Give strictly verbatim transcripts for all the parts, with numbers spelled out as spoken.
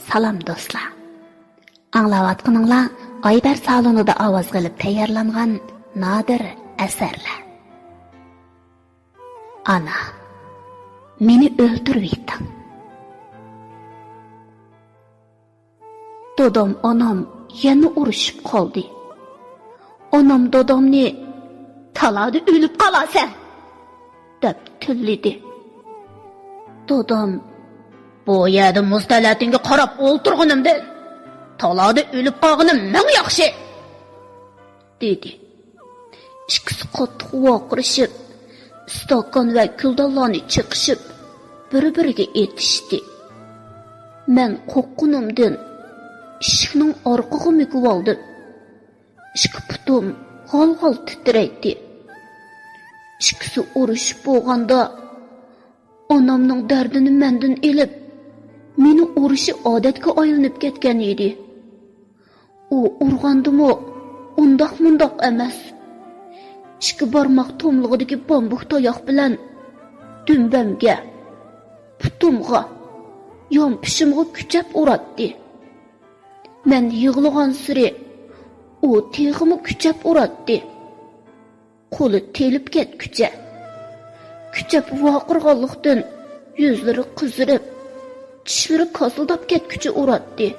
سالام دوستلار. ئاڭلاۋاتقىنىڭلار ئايبەر سالونىدا ئاۋازغا ئېلىپ تەييارلانغان نادىر ئەسەرلەر. ئانا، مېنى ئۆلتۈرۈۋېتىڭ. دادام ئانام يەنە ئۇرۇشۇپ قالدى. ئانام دادامنى، «تالادا ئۆلۈپ قالارسەن!» دەپ تىللىدى. دادام، «بۇ يەردە مۇز تەلەتىڭگە قاراپ ئولتۇرغىنىمدىن تالادا ئۆلۈپ قالغىنىم مىڭ ياخشى!» دېدى. ئىككىسى قاتتىق ۋارقىرىشىپ، ئىستاكان ۋە كۈلدانلارنى چېقىشىپ، بىر-بىرىگە ئېتىشتى. مەن قورققىنىمدىن ئىشىكنىڭ ئارقىغا مۆكۈۋالدىم. ئىككى پۇتۇم غال-غال تىترەيتتى. ئىككىسى ئۇرۇشۇپ بولغاندا، ئانامنىڭ دەردىنى مەندىن ئېلىپ، مېنى ئۇرۇشى ئادەتكە ئايلىنىپ كەتكەن ئىدى. ئۇ ئۇرغاندىمۇ ئۇنداق-مۇنداق ئەمەس. ئىككى بارماق توملىقىدىكى بامبۇك تاياق بىلەن دۈمبەمگە، پۇتۇمغا، يانپۇشۇمغا كۈچەپ ئۇراتتى. مەن يىغلىغانسېرى ئۇ تېخىمۇ كۈچەپ ئۇراتتى. قولى تېلىپ كەتكۈچە، كۈچەپ ۋارقىرىغانلىقتىن يۈزلىرى قىزىرىپ، چىشلىرى كاسىلداپ كەتكۈچە ئۇراتتى.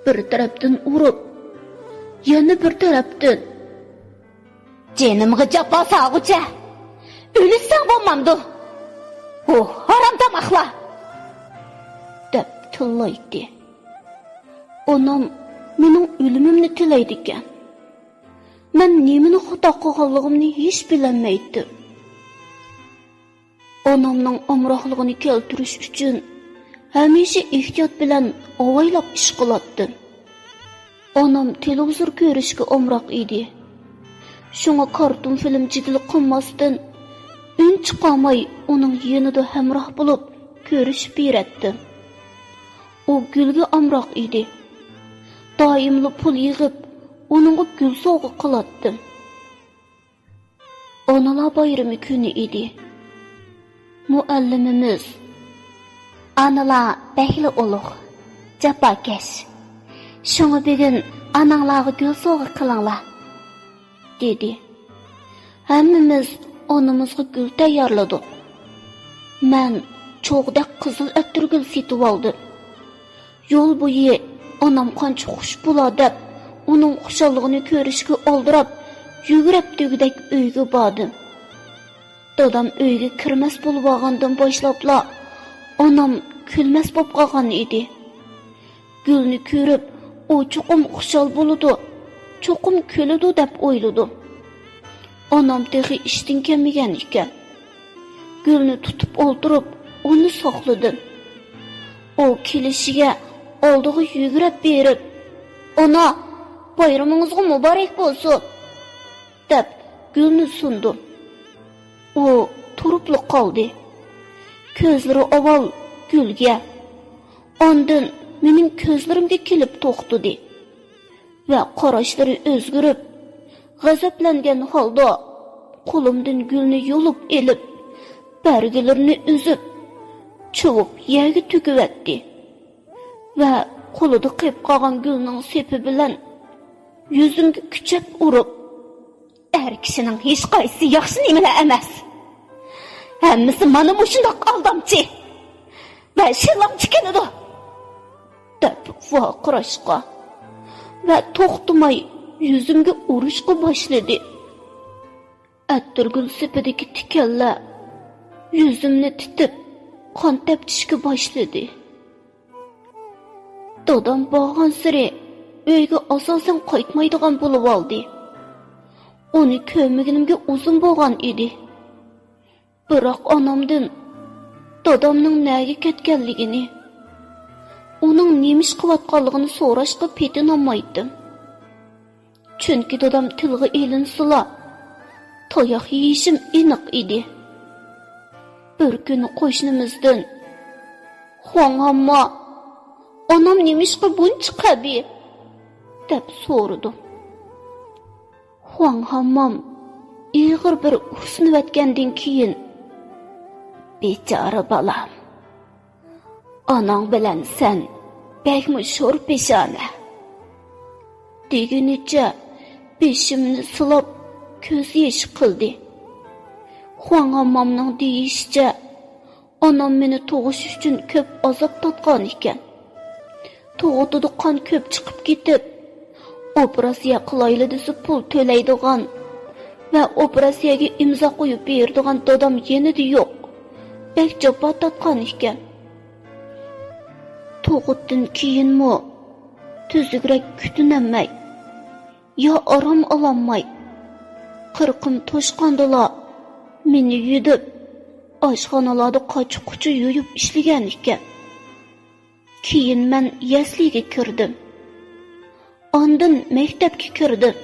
بىر تەرەپتىن ئۇرۇپ، يەنە بىر تەرەپتىن، «جېنىمغا جاپا سالغۇچە ئۆلۈشسەڭ بولمامدۇ؟ ھۇ، ھارام تاماقلار!» دەپ تىللايتتى. ئانام مېنىڭ ئۆلۈمۈمنى تىلەيدىكەن. مەن نېمىنى خاتا قىلغانلىقىمنى ھېچ بىلەلمەيتتىم. ئانامنىڭ ئامراقلىقىنى كەلتۈرۈش ئۈچۈن ھەمىشە ئېھتىيات بىلەن ئاۋايلاپ ئىش قىلاتتىم. ئانام تېلېۋىزور كۆرۈشكە ئامراق ئىدى. شۇڭا كارتون فىلىم جېدىل قىلماستىن، ئۈن چىقارماي ئۇنىڭ يېنىدا ھەمراھ بولۇپ كۆرۈشۈپ بېرەتتىم. ئۇ گۈلگە ئامراق ئىدى. دائىملا پۇل يىغىپ، ئۇنىڭغا گۈل سوۋغا قىلاتتىم. ئانىلار بايرىمى كۈنى ئىدى. مۇئەللىمىمىز، «ئانىلار بەكلا ئۇلۇغ، جاپاكەش. شۇڭا بۈگۈن ئاناڭلارغا گۈل سوۋغا قىلىڭلار» دېدى. ھەممىمىز ئانىمىزغا گۈل تەييارلىدۇق. مەن چوغدەك قىزىل ئەتىرگۈل سېتىۋالدىم. يول بويى ئانام قانچە خۇش بولا دەپ، ئۇنىڭ خۇشاللىقىنى كۆرۈشكە ئالدىراپ، يۈگۈرۈپ دېگۈدەك ئۆيگە باردىم. دادام ئۆيگە كىرمەس بولۇۋالغاندىن باشلاپلا، ئانام كۈلمەس بولۇپ قالغان ئىدى. گۈلنى كۆرۈپ، ئۇ چوقۇم خۇشال بولىدۇ، چوقۇم كۈلىدۇ دەپ ئويلىدىم. ئانام تېخى ئىشتىن كەلمىگەن ئىكەن. گۈلنى تۇتۇپ ئولتۇرۇپ، ئۇنى ساقلىدىم. ئۇ كېلىشىگە ئالدىغا يۈگۈرۈپ بېرىپ، «ئانا، بايرىمىڭىزغا مۇبارەك بولسۇن!» دەپ گۈلنى سۇندۇم. ئۇ تۇرۇپلا قالدى. كۆزلىرى ئاۋۋال گۈلگە، ئاندىن مېنىڭ كۆزلىرىمگە كېلىپ توختىدى ۋە قاراشلىرى ئۆزگىرىپ، غەزەپلەنگەن ھالدا قولۇمدىن گۈلنى يۇلۇپ ئېلىپ، بەرگىلىرىنى ئۈزۈپ، چۇۋۇپ يەرگە تۆكۈۋەتتى ۋە قولىدا قېلىپ قالغان گۈلنىڭ سېپى بىلەن يۈزۈمگە كۈچەپ ئۇرۇپ، «ئەر كىشىنىڭ ھېچقايسىسى ياخشى نېمىلەر ئەمەس. ھەممىسى مانا مۇشۇنداق ئالدامچى ۋە شىللامچى كېلىدۇ» دەپ ۋارقىراشقا ۋە توختىماي يۈزۈمگە ئۇرۇشقا باشلىدى. ئەتىرگۈل سېپىدىكى تىكەنلەر يۈزۈمنى تىتىپ، قان تەپچىشكە باشلىدى. دادام بارغانسېرى ئۆيگە ئاساسەن قايتمايدىغان بولۇۋالدى. ئۇنى كۆرمىگىنىمگە ئۇزۇن بولغان ئىدى. بىراق ئانامدىن دادامنىڭ نەگە كەتكەنلىكىنى، ئۇنىڭ نېمە ئىش قىلىۋاتقانلىقىنى سوراشقا پېتىنالمايتتىم. چۈنكى دادام تىلغا ئېلىنسىلا، تاياق يېيىشىم ئېنىق ئىدى. بىر كۈنى قوشنىمىزدىن، «خۇاڭ ھامما، ئانام نېمىشقا بۇنچە قەبىھ؟» دەپ سورىدىم. خۇاڭ ھاممام ئېغىر بىر ئۇھسىنىۋەتكەندىن كېيىن، «بىچارە بالام، ئاناڭ بىلەن سەن بەكمۇ شور پېشانە!» دېگىنىچە بېشىمنى سىلاپ، كۆز يېشى قىلدى. خۇاڭ ھاممامنىڭ دېيىشىچە، ئانام مېنى تۇغۇش ئۈچۈن كۆپ ئازاب تارتقان ئىكەن. تۇغۇتىدا قان كۆپ چىقىپ كېتىپ، ئوپېراتسىيە قىلايلى دېسە پۇل تۆلەيدىغان ۋە ئوپېراتسىيەگە ئىمزا قويۇپ بېرىدىغان دادام يېنىدا يوق. بەك جاپا تارتقان ئىكەن. تۇغۇتتىن كېيىنمۇ تۈزۈكرەك كۈتۈنەلمەي، يا ئارام ئالالماي، قىرقىم توشقاندىلا مېنى يۈدۈپ، ئاشخانىلاردا قاچا-قۇچا يۇيۇپ ئىشلىگەن ئىكەن. كېيىن مەن يەسلىگە كىردىم. ئاندىن مەكتەپكە كىردىم.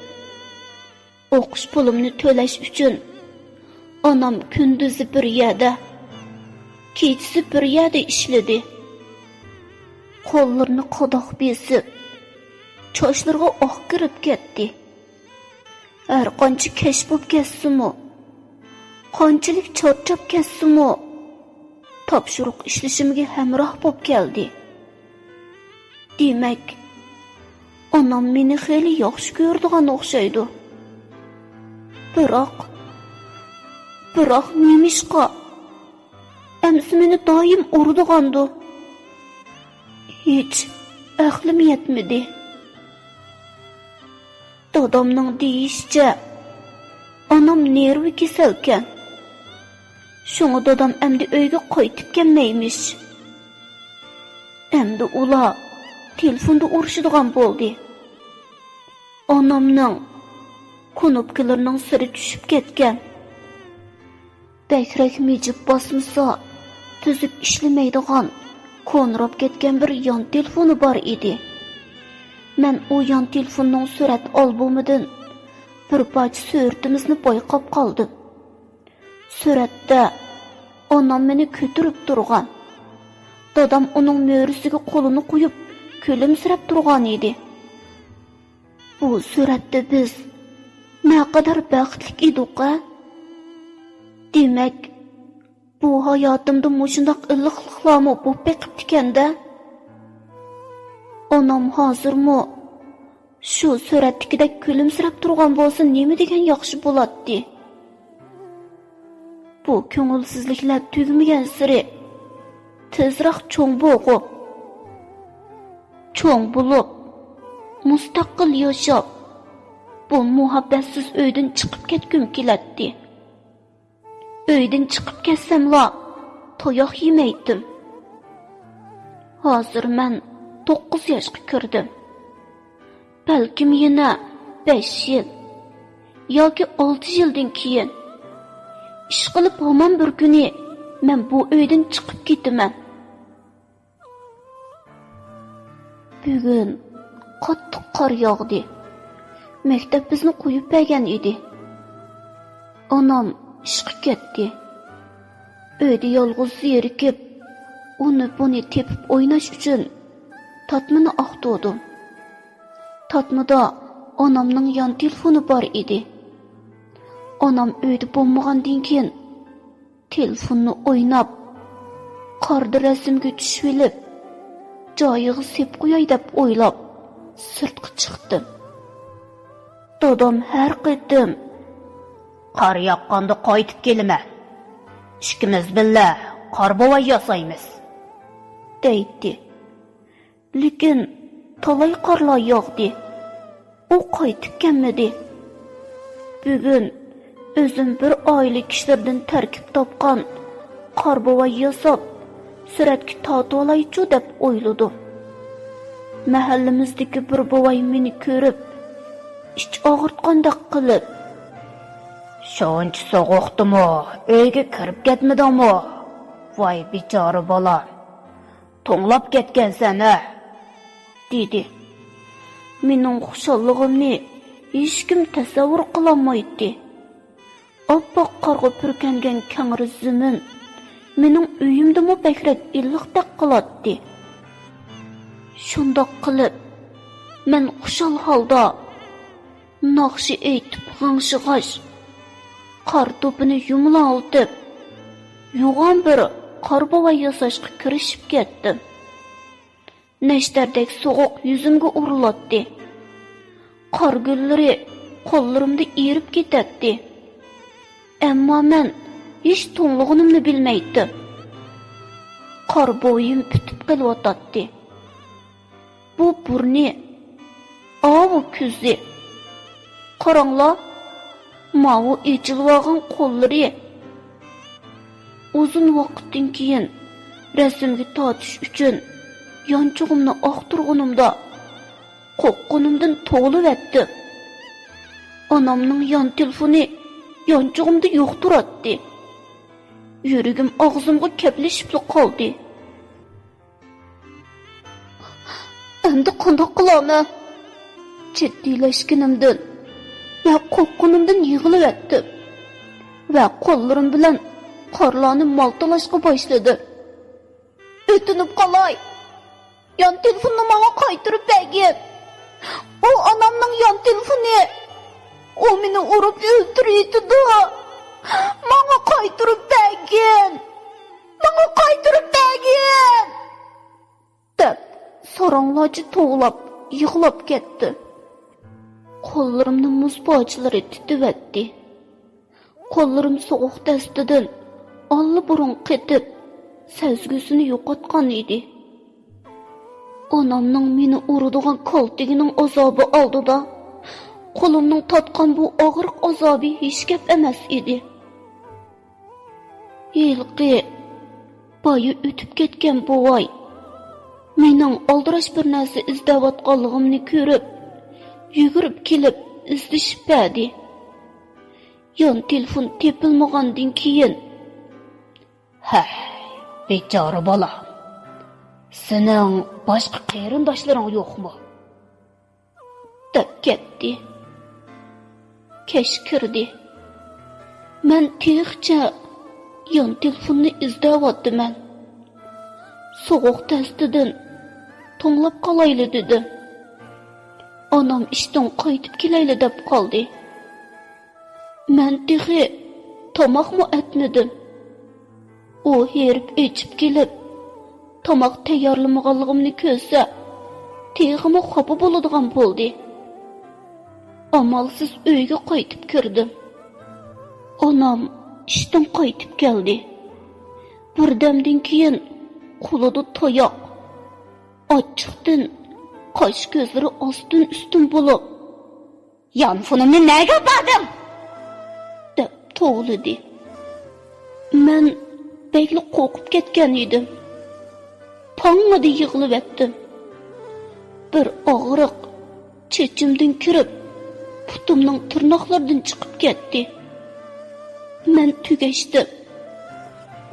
ئوقۇش پۇلۇمنى تۆلەش ئۈچۈن ئانام كۈندۈزى بىر يەردە، كېچىسى بىر يەردە ئىشلىدى. قوللىرىنى قاداق بېسىپ، چاچلىرىغا ئاق كىرىپ كەتتى. ھەر قانچە كەچ بولۇپ كەتسىمۇ، قانچىلىك چارچاپ كەتسىمۇ، تاپشۇرۇق ئىشلىشىمگە ھەمراھ بولۇپ كەلدى. دېمەك، ئانام مېنى خېلى ياخشى كۆرىدىغان ئوخشايدۇ. بىراق، بىراق نېمىشقا ئەمىسە مېنى دائىم ئۇرىدىغاندۇ؟ ھېچ ئەقلىم يەتمىدى. دادامنىڭ دېيىشىچە، ئانام نېرۋا كېسەلكەن. شۇڭا دادام ئەمدى ئۆيگە قايتىپ كەلمەيمىش. ئەمدى ئۇلار تېلېفوندا ئۇرۇشىدىغان بولدى. ئانامنىڭ كۇنۇپكىلىرىنىڭ سىرى چۈشۈپ كەتكەن. بەكرەك مىجىپ باسمىسا، تۈزۈك ئىشلىمەيدىغان، كونىراپ كەتكەن بىر يان تېلېفونى بار ئىدى. مەن ئۇ يان تېلېفوننىڭ سۈرەت ئالبومىدىن بىر پارچە سۈرىتىمىزنى بايقاپ قالدىم. سۈرەتتە ئانام مېنى كۆتۈرۈپ تۇرغان. دادام ئۇنىڭ مۈرىسىگە قولىنى قويۇپ، كۈلۈمسىرەپ تۇرغان ئىدى. بۇ سۈرەتتە بىز نەقەدەر بەختلىك ئىدۇق-ھە؟ دېمەك، بۇ ھاياتىمدا مۇشۇنداق ئىللىقلىقلارمۇ بولۇپ بېقىپتىكەن-دە. ئانام ھازىرمۇ شۇ سۈرەتتىكىدەك كۈلۈمسىرەپ تۇرغان بولسا نېمە دېگەن ياخشى بولاتتى. بۇ كۆڭۈلسىزلىكلەر تۈگىمىگەنسېرى تېزراق چوڭ بولغۇم، چوڭ بولۇپ، مۇستەقىل ياشاپ، بۇ مۇھەببەتسىز ئۆيدىن چىقىپ كەتكۈم كېلەتتى. ئۆيدىن چىقىپ كەتسەملا تاياق يېمەيتتىم. ھازىر مەن توققۇز ياشقا كىردىم. بەلكىم يەنە بەش يىل ياكى ئالتە يىلدىن كېيىن، ئىشقىلىپ ھامان بىر كۈنى مەن بۇ ئۆيدىن چىقىپ كېتىمەن. بۈگۈن قاتتىق قار ياغدى. مەكتەپ بىزنى قويۇپ بەرگەن ئىدى. ئانام ئىشقا كەتتى. ئۆيدە يالغۇز زېرىكىپ، ئۇنى بۇنى تېپىپ ئويناش ئۈچۈن تارتمىنى ئاختۇردۇم. تارتمىدا ئانامنىڭ يان تېلېفونى بار ئىدى. ئانام ئۆيدە بولمىغاندىن كېيىن، تېلېفوننى ئويناپ، قاردا رەسىمگە چۈشۈۋېلىپ، جايىغا سېلىپ قوياي دەپ ئويلاپ، سىرتقا چىقتىم. دادام ھەر قېتىم، «قار ياغقاندا قايتىپ كېلىمەن. ئىككىمىز بىللە قار بوۋاي ياسايمىز» دەيتتى. لېكىن تالاي قارلار ياغدى. ئۇ قايتىپ كەلمىدى. بۈگۈن ئۆزۈم بىر ئائىلە كىشىلىرىدىن تەركىب تاپقان قار بوۋاي ياساپ، سۈرەتكە تارتىۋالايچۇ دەپ ئويلىدىم. مەھەللىمىزدىكى بىر بوۋاي مېنى كۆرۈپ، ئىچ ئاغرىتقاندەك قىلىپ، «شۇنچە سوغۇقتىمۇ ئۆيگە كىرىپ كەتمىدىڭمۇ؟ ۋاي بىچارە بالام! توڭلاپ كەتكەنسەن ھە!» دېدى. مېنىڭ خۇشاللىقىمنى ھېچكىم تەسەۋۋۇر قىلالمايتتى. ئاپئاق قارغا پۈركەنگەن كەڭرى زېمىن مېنىڭ ئۆيۈمدىنمۇ بەكرەك ئىللىقتەك قىلاتتى. شۇنداق قىلىپ، مەن خۇشال ھالدا ناخشا ئېيتىپ غىڭشىغاچ، قار توپىنى يۇمىلاڭلىتىپ، يوغان بىر قار بوۋاي ياساشقا كىرىشىپ كەتتىم. نەشتەردەك سوغۇق يۈزۈمگە ئۇرۇلاتتى. قار گۈللىرى قوللىرىمدا ئېرىپ كېتەتتى. ئەمما مەن ھېچ توڭلىغىنىمنى بىلمەيتتىم. قار بويۇم پۈتۈپ قېلىۋاتاتتى. بۇ بۇرنى، ئاۋۇ كۆزى. قاراڭلار، ماۋۇ ئېچىلىۋالغان قوللىرى. ئۇزۇن ۋاقىتتىن كېيىن رەسىمگە تارتىش ئۈچۈن يانچۇقۇمنى ئاختۇرغىنىمدا، قورققىنىمدىن توۋلىۋەتتىم. ئانامنىڭ يان تېلېفونى يانچۇقۇمدا يوق تۇراتتى. يۈرىكىم ئاغزىمغا كەپلىشىپلا قالدى. ئەمدى قانداق قىلارمەن؟ جىددىيلەشكىنىمدىن ۋە قورققىنىمدىن يىغلىۋەتتىم ۋە قوللىرىم بىلەن قارلارنى مالتىلاشقا باشلىدىم. ئۆتۈنۈپ قالاي، يان تېلېفوننى ماڭا قايتۇرۇپ بەرگىن. ئۇ ئانامنىڭ يان تېلېفونى. ئۇ مېنى ئۇرۇپ ئۆلتۈرۈۋېتىدۇ. ماڭا قايتۇرۇپ بەرگىن. ماڭا قايتۇرۇپ بەرگىن! دەپ، ساراڭلارچە توۋلاپ، يىغلاپ كەتتى. قوللىرىمنى مۇز پارچىلىرى تۈتۈۋەتتى. قوللىرىم سوغۇق دەستىدىن ئاللىبۇرۇن قېتىپ، سەزگۈسىنى يوقاتقان ئىدى. ئانامنىڭ مېنى ئۇرىدىغان كالتىگىنىڭ ئازابى ئالدىدا، قولۇمنىڭ تارتقان بۇ ئاغرىق ئازابى ھېچ گەپ ئەمەس ئىدى. ھېلىقى بايا ئۆتۈپ كەتكەن بوۋاي مېنىڭ ئالدىراش بىر نەرسە ئىزدەۋاتقانلىقىمنى كۆرۈپ، يۈگۈرۈپ كېلىپ ئىزدىشىپ بەردى. يان تېلېفون تېپىلمىغاندىن كېيىن، «ھەي، بىچارە بالا، سېنىڭ باشقا قېرىنداشلىرىڭ يوقمۇ؟» دەپ كەتتى. كەچ كىردى. مەن تېخىچە يان تېلېفوننى ئىزدەۋاتىمەن. سوغۇق دەستىدىن توڭلاپ قالايلى دېدىم. ئانام ئىشتىن قايتىپ كېلەيلى دەپ قالدى. مەن تېخى تاماقمۇ ئەتمىدىم. ئۇ ھېرىپ ئېچىپ كېلىپ، تاماق تەييارلىمىغانلىقىمنى كۆرسە، تېخىمۇ خاپا بولىدىغان بولدى. ئامالسىز ئۆيگە قايتىپ كىردىم. ئانام ئىشتىن قايتىپ كەلدى. بىردەمدىن كېيىن قولىدا تاياق. ئاچچىقتىن قاش-كۆزلىرى ئاستىن-ئۈستۈن بولۇپ، «يانفونۇمنى نەگە ئاپاردىڭ؟» دەپ توۋلىدى. مەن بەكلا قورقۇپ كەتكەن ئىدىم. پاڭڭىدە يىغلىۋەتتىم. بىر ئاغرىق چېچىمدىن كىرىپ، پۇتۇمنىڭ تىرناقلىرىدىن چىقىپ كەتتى. مەن تۈگەشتىم.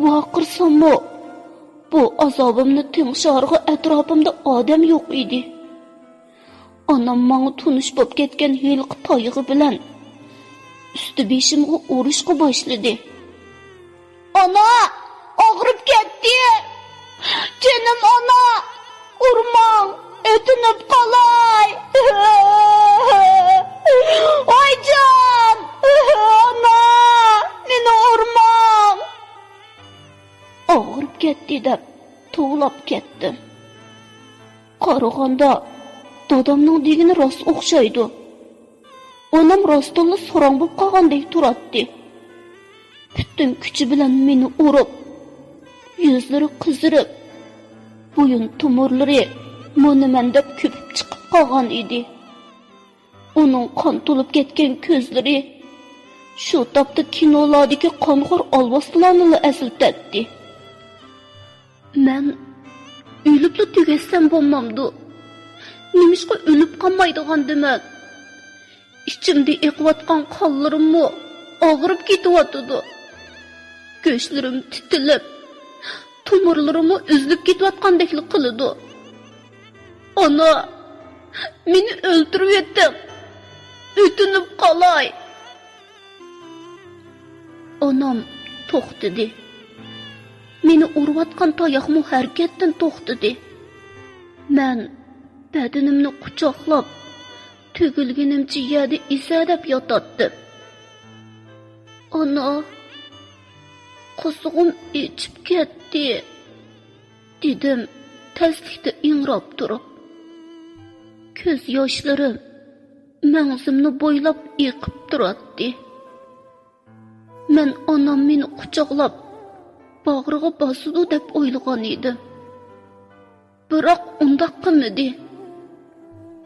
ۋارقىرىساممۇ، بۇ ئازابىمنى تىڭشارغا ئەتراپىمدا ئادەم يوق ئىدى. ئانام ماڭا تونۇش بولۇپ كەتكەن ھېلىقى تايىقى بىلەن ئۈستى بېشىمغا ئۇرۇشقا باشلىدى. «ئانا، ئاغرىپ كەتتى! جېنىم ئانا، ئۇرماڭ، ئۆتۈنۈپ قالاي! ۋايجان! ئانا، مېنى ئۇرماڭ!» ئاغرىپ كەتتى دەپ توۋلاپ كەتتىم. قارىغاندا، دادامنىڭ دېگىنى راست ئوخشايدۇ. ئانام راستتىنلا ساراڭ بولۇپ قالغاندەك تۇراتتى. پۈتۈن كۈچى بىلەن مېنى ئۇرۇپ، يۈزلىرى قىزىرىپ، بويۇن تومۇرلىرى مانا مەندەك كۆپۈپ چىقىپ قالغان ئىدى. ئۇنىڭ قان تولۇپ كەتكەن كۆزلىرى شۇ تاپتا كىنولاردىكى قانخور ئالۋاستىلارنىلا ئەسلىتەتتى. مەن ئۆلۈپلا تۈگەشسەم بولمامدۇ؟ نېمىشقا ئۆلۈپ قالمايدىغاندىمەن؟ ئىچىمدە ئېقىۋاتقان قانلىرىممۇ ئاغرىپ كېتىۋاتىدۇ. گۆشلىرىم تىتىلىپ، تومۇرلىرىممۇ ئۈزۈلۈپ كېتىۋاتقاندەكلا قىلىدۇ. ئانا، مېنى ئۆلتۈرۈۋېتىڭ، ئۆتۈنۈپ قالاي. ئانام توختىدى. مېنى ئۇرۇۋاتقان تاياقمۇ ھەرىكەتتىن توختىدى. مەن بەدىنىمنى قۇچاقلاپ، تۈگۈلگىنىمچە يەردە ئېسەدەپ ياتاتتىم. ئانا، قورسىقىم ئېچىپ كەتتى. دېدىم تەسلىكتە ئىڭراپ تۇرۇپ، كۆز ياشلىرىم مەڭزىمنى بويلاپ ئېقىپ تۇراتتى. مەن ئانام مېنى قۇچاقلاپ، باغرىغا باسىدۇ دەپ ئويلىغان ئىدىم. بىراق ئۇنداق قىلمىدى.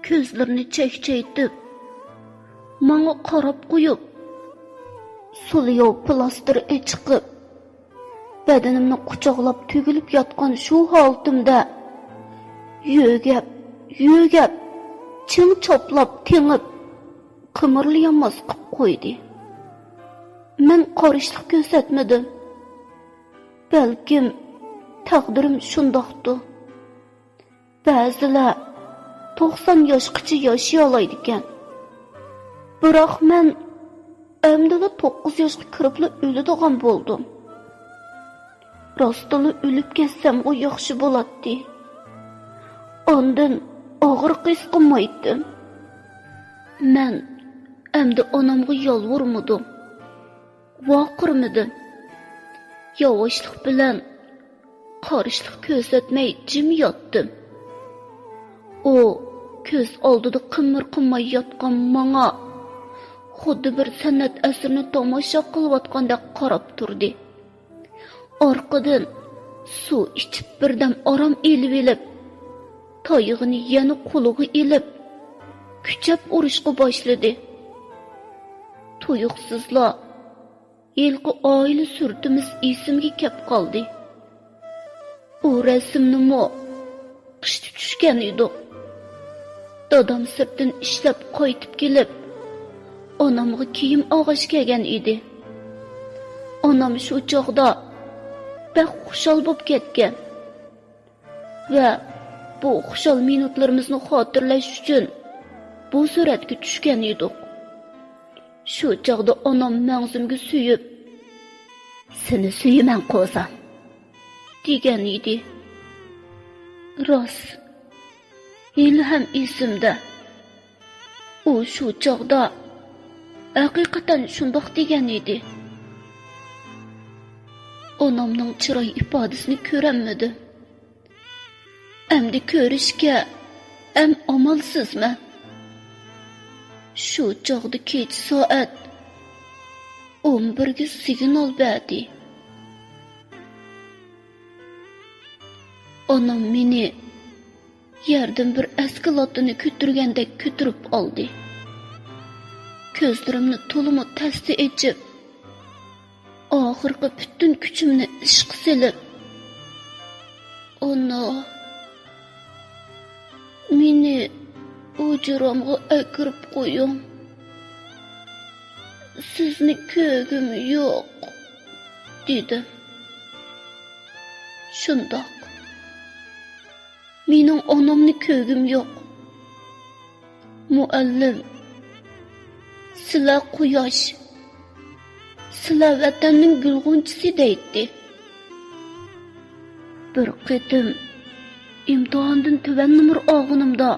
كۆزلىرىنى چەكچەيتىپ، ماڭا قاراپ قويۇپ، سولياۋ پىلاستىر ئېچىقىپ، بەدىنىمنى قۇچاقلاپ تۈگۈلۈپ ياتقان شۇ ھالىتىمدە يۆگەپ، يۆگەپ، چىڭ چاپلاپ تېڭىپ، قىمىرلىيالماس قىپ قويدى. مەن قارشىلىق كۆرسەتمىدىم. بەلكىم تەقدىرىم شۇنداقتۇ. بەزىلەر توقسان ياشقىچە ياشىيالايدىكەن. بىراق مەن ئەمدىلا توققۇز ياشقا كىرىپلا ئۆلىدىغان بولدۇم. راستلا ئۆلۈپ كەتسەمغۇ ياخشى بولاتتى. ئاندىن ئاغرىق ھېس قىلمايتتىم. مەن ئەمدى ئانامغا يالۋۇرمىدىم، ۋارقىرىمىدىم. ياۋاشلىق بىلەن قارشىلىق كۆرسەتمەي جىم ياتتىم. ئۇ كۆز ئالدىدا قىمىر قىلماي ياتقان ماڭا خۇددى بىر سەنئەت ئەسىرىنى تاماشا قىلىۋاتقاندەك قاراپ تۇردى. ئارقىدىن سۇ ئىچىپ بىردەم ئارام ئېلىۋېلىپ، تايىقىنى يەنە قولىغا ئېلىپ، كۈچەپ ئۇرۇشقا باشلىدى. تۇيۇقسىزلا ھېلىقى ئائىلە سۈرىتىمىز ئېسىمگە كەپ قالدى. ئۇ رەسىمنىمۇ قىشتا چۈشكەن ئىدۇق. دادام سىرتتىن ئىشلەپ قايتىپ كېلىپ، ئانامغا كىيىم ئالغاچ كەلگەن ئىدى. ئانام شۇ چاغدا بەك خۇشال بولۇپ كەتكەن ۋە بۇ خۇشال مىنۇتلىرىمىزنى خاتىرىلەش ئۈچۈن بۇ سۈرەتكە چۈشكەن ئىدۇق. شۇ چاغدا ئانام مەڭزىمگە سۆيۈپ، «سېنى سۆيىمەن، قوزام» دېگەن ئىدى. راست، ھېلىھەم ئېسىمدە. ئۇ شۇ چاغدا ھەقىقەتەن شۇنداق دېگەن ئىدى. ئانامنىڭ چىراي ئىپادىسىنى كۆرەلمىدىم. ئەمدى كۆرۈشكە ئەم ئامالسىزمەن. شۇ چاغدا كېچە سائەت ئون بىرگە سىگنال بەردى. ئانام مېنى يەردىن بىر ئەسكى لاتىنى كۆتۈرگەندەك كۆتۈرۈپ ئالدى. كۆزلىرىمنى تولىمۇ تەستە ئېچىپ، ئاخىرقى پۈتۈن كۈچۈمنى ئىشقا سېلىپ، «ئانا، مېنى ھۇجرامغا ئەكىرىپ قويۇڭ. سىزنى كۆرگۈم يوق» دېدىم. شۇنداق. مېنىڭ ئانامنى كۆرگۈم يوق. مۇئەللىم، سىلەر قۇياش، سىلەر ۋەتەننىڭ گۈل غۇنچىسى دەيتتى. بىر قېتىم ئىمتىھاندىن تۆۋەن نومۇر ئالغىنىمدا،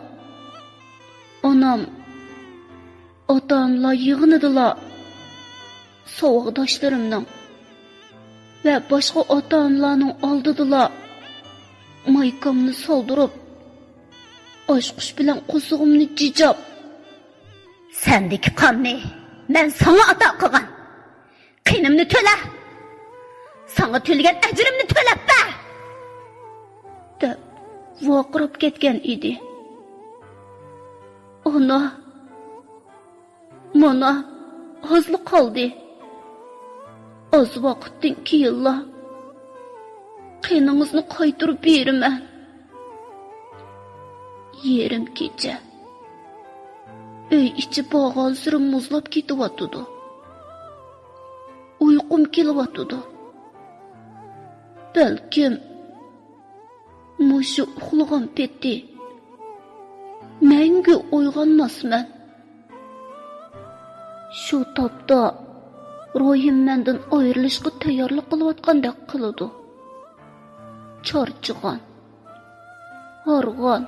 ئانام ئاتا-ئانىلار يىغىنىدىلا، ساۋاقداشلىرىمنىڭ ۋە باشقا ئاتا-ئانىلارنىڭ ئالدىدىلا مايكامنى سالدۇرۇپ، ئاچقۇچ بىلەن قورسىقىمنى جىجاپ، «سەندىكى قاننى مەن ساڭا ئاتا قىلغان. قېنىمنى تۆلە! ساڭا تۆلىگەن ئەجرىمنى تۆلەپ بەر!» دەپ ۋارقىراپ كەتكەن ئىدى. ئانا، مانا، ئازلا قالدى. ئاز ۋاقىتتىن كېيىنلا قېنىڭىزنى قايتۇرۇپ بېرىمەن. يېرىم كېچە. ئۆي ئىچى بارغانسېرى مۇزلاپ كېتىۋاتىدۇ. ئۇيقۇم كېلىۋاتىدۇ. بەلكىم مۇشۇ ئۇخلىغان پېتى مەڭگۈ ئويغانماسمەن. شۇ تاپتا روھىم مەندىن ئايرىلىشقا تەييارلىق قىلىۋاتقاندەك قىلىدۇ. چارچىغان، ھارغان،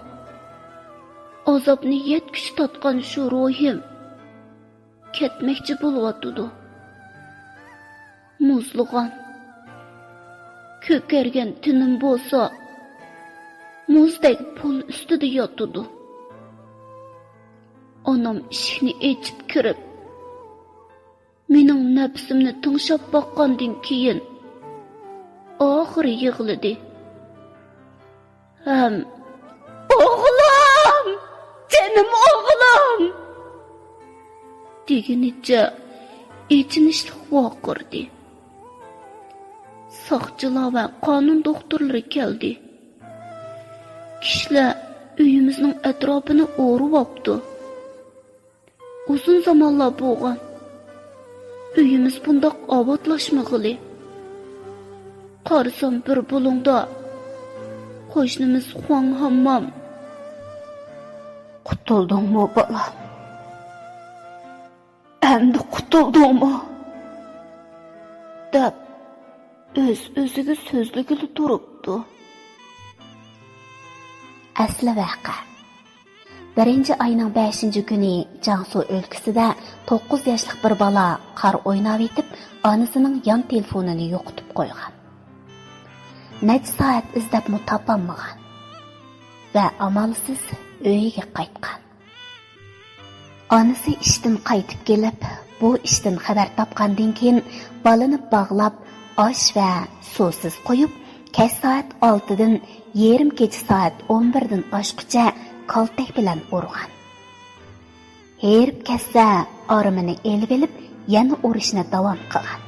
ئازابنى يەتكۈچە تارتقان شۇ روھىم كەتمەكچى بولۇۋاتىدۇ. مۇزلىغان، كۆكەرگەن تېنىم بولسا مۇزدەك پول ئۈستىدە ياتىدۇ. ئانام ئىشىكنى ئېچىپ كىرىپ، مېنىڭ نەپسىمنى تىڭشاپ باققاندىن كېيىن، ئاخىرى يىغلىدى. ھەم «ئوغلۇم! جېنىم ئوغلۇم!» دېگىنىچە ئېچىنىشلىق ۋارقىرىدى. ساقچىلار ۋە قانۇن دوختۇرلىرى كەلدى. كىشىلەر ئۆيىمىزنىڭ ئەتراپىنى ئورىۋاپتۇ. ئۇزۇن زامانلار بولغان. ئۆيىمىز بۇنداق ئاۋاتلاشمىغىلى. قارىسام، بىر بۇلۇڭدا قوشنىمىز خۇاڭ ھاممام «قۇتۇلدۇڭمۇ، بالام؟ ئەمدى قۇتۇلدۇڭمۇ؟» دەپ، ئۆز-ئۆزىگە سۆزلىگىلى تۇرۇپتۇ. ئەسلى ۋەقە. بىرىنچى ئاينىڭ بەشىنچى كۈنى جياڭسۇ ئۆلكىسىدە توققۇز ياشلىق بىر بالا قار ئويناۋېتىپ، ئانىسىنىڭ يان تېلېفونىنى يوقىتىپ قويغان. نەچچە سائەت ئىزدەپمۇ تاپالمىغان ۋە ئامالسىز ئۆيىگە قايتقان. ئانىسى ئىشتىن قايتىپ كېلىپ، بۇ ئىشتىن خەۋەر تاپقاندىن كېيىن، بالىنى باغلاپ، ئاش ۋە سۇسىز قويۇپ، كەچ سائەت ئالتىدىن يېرىم كېچە سائەت ئون بىردىن ئاشقۇچە كالتەك بىلەن ئۇرغان. ھېرىپ كەتسە، ئارمىنى ئېلىۋېلىپ، يەنە ئۇرۇشنى داۋام قىلغان.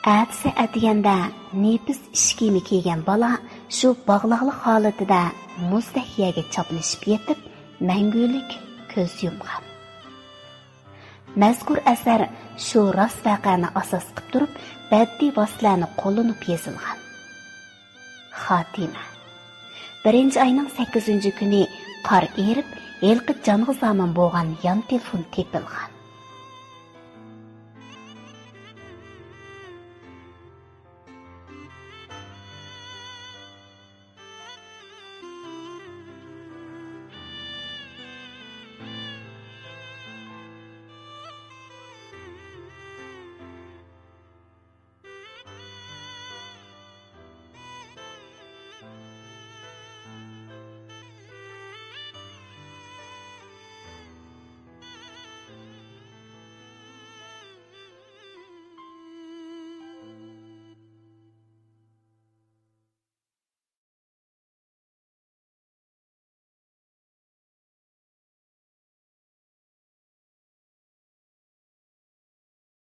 ئەتىسى ئەتىگەندە نېپىز ئىش كىيىمى كىيگەن بالا شۇ باغلاقلىق ھالىتىدە مۇزدەك يەرگە چاپلىشىپ يېتىپ، مەڭگۈلۈك كۆز يۇمغان. مەزكۇر ئەسەر شۇ راست ۋەقەنى ئاساس قىلىپ تۇرۇپ، بەدىئىي ۋاسىتىلەرنى قوللىنىپ يېزىلغان. خاتىمە. بىرىنچى ئاينىڭ سەككىزىنچى كۈنى قار ئېرىپ، ھېلىقى جانغا زامىن بولغان يان تېلېفون تېپىلغان.